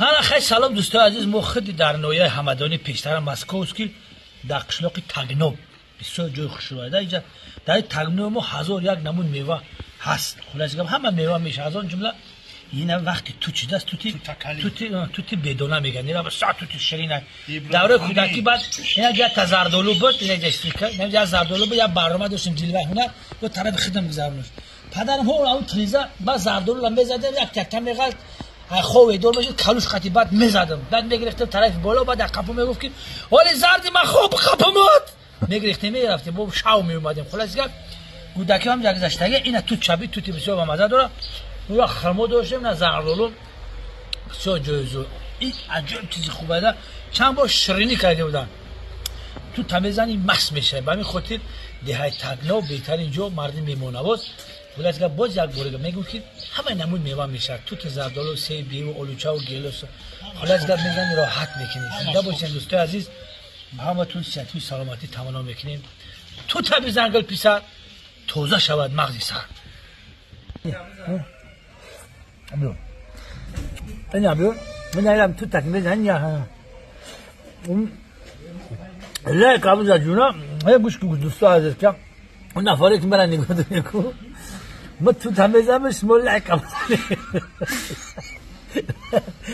Ҳана хай, салом, дӯстои азиз. Мо худи дар ноҳияи Ҳамадонӣ, пештара Московский, дар қишлоқи Тагноб, бисёр ҷои хушрӯяда. Инҷа дар Тагноб мо ҳазор як намуд мева ҳаст. Хулоса гап, ҳама мева мешавад, аз он ҷумла ина вақти тут шудааст, тути бедона мегӯянд. Ина бисёр тути ширин. Давраи кӯдакӣ баъд ина якта зардолу буд, ина зардолу буд, як барнома доштем, ҷилваи ҳунар, бо тарафи хидам гузаронаш. Падарам ҳо ау триза, баъд зардолуро мезадем, як якта меғалт, хов эдор мешуд, калуш қати баъд мезадам, баъд мегирифтем тарафи боло. Баъд дар қапу мегуфт, ки ҳоли зарди ман хоб қапумод, мегирифтем, мерафтем, бо шав меомадем. Хулоса гап, кӯдакӣ ҳам гузаштага. Ина тут чаби, тути бисёр бамаза дорад. Ва хурмо доштем, на зардолу, бисёр ҷои зур. Ин аҷоиб чизи хуб ада, чанд бор ширинӣ карда буданд. Тута мезанӣ, маст мешавӣ. Ба ҳамин хотир деҳаи Тагноб беҳтарин ҷо, мардим меҳмонавоз. Хулоса гап, боз як бор мегӯм, ки ҳамаи намуд мева мешавад: тути, зардолу, себ, беву, олучаву гелос. Хулоса гап, мезанӣ, роҳат мекунӣ. Зинда бошед, дӯстои азиз. Ҳаматун сиҳату саломатӣ таманно мекунем. Тута бизан, гул писар, тоза шавад мағзи сар. Ина биё, ина тута мезани, лайк абуза ҷуна. Гӯш ки, дӯсто азиз, ка он нафаре ки мара нигоҳ доред, ма тута мезанам, шумо лайк абуза.